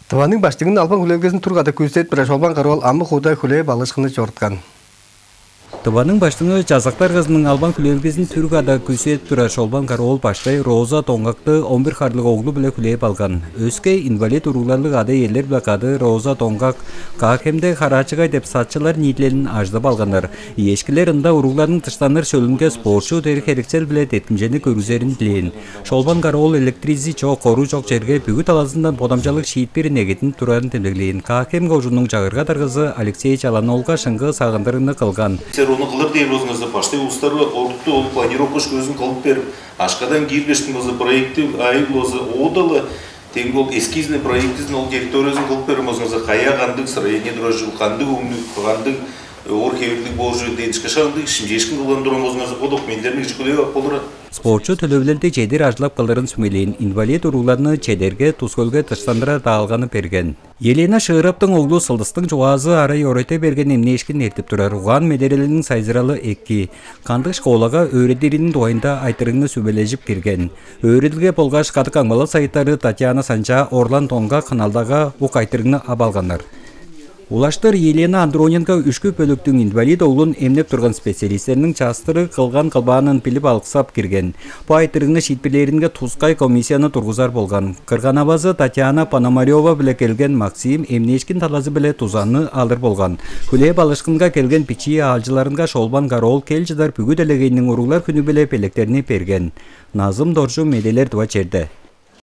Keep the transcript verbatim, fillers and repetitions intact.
Тываның баштыңының албан хүлээлгезин түрк ада күүседип турар Шолбан Каравыл амы хууда хүлээп алышкыны чоруткан. Тываның баштыңы чазактар кызының албан хүлээлгезин түрк ада күүседип турар Шолбан Каравыл баштай Роза Доңгакты он бир харлыг оглу-биле хүлээп алган. Өске инвалид уругларлыг ада-иелер-биле кады Роза Доңгак Каа-Хемде Хараачыгай деп сачылар ниитилелин ажыдып алганнар. Иешкилер ында уругларның дыштаныр шөлүнге спортчу дер херекчел-биле деткимчени көргүзерин дилээн. Шолбан Каравыл электризи чок, кору чок черге бүгү талазындан бодамчалыг шиитпир негединип турарын демдеглээн. Каа-Хем кожууннуң чагырга даргазы Алексей Чалан-оолга шыңгыы сагындырыгны кылган. Силер ону кылыр дээр болзуңарза, баштай улустарга орукту ол планировка шкөлүзүн кылып берип, акшадан кииргештиң болза, проекти айыг болза, оодала демги ол эскизный проектизин, ол территориязын кылып берип болзуңарза, каяа кандыг строение турар чүл, кандыг өңнүг, кандыг оор хевирлиг боор чүве дээн ышкаш ындыг шимчээшкин кылган турган болзуңарза, бо документилерни кижи хүлээп ап болур. Спортчу төлевилелди чедир ажылап кылырын сүмелээн, инвалид уругларны чедерге, тускөлге дыштандырар даалганы берген. Елена Шыыраптың оглу Сылдыстың чугаазы арай орайта берген эмнээшкин эртип турар. Угаан медерелиниң сайзыралы эки. Кандыг школага өөредириниң дугайында айтырыгны сүмележип кирген. Өөредилге болгаш кадык камгалал сайыттары Татьяна Санчаа, Орлан Доңгак каналдага ук айтырыгны ап алганнар. Улаштыр Елена Андроненко үшкү бөлүктүң инвалид оглун эмнеп турган специалистерниң частырыг кылган кылбаанын билип алыксап кирген. Бо айтырыгны шиитпирлээринге тускай комиссияны тургузар болган. Кырган-авазы Татьяна Пономарёва-биле келген Максим эмнээшкин талазы-биле дузаны алыр болган. Хүлээп алышкынга келген бичии аалчыларынга Шолбан Каравыл кел чыдар бүгү делегейниң уруглар хүнү-биле белектерни берген. Назым Доржу, медээлер, Тыва черде.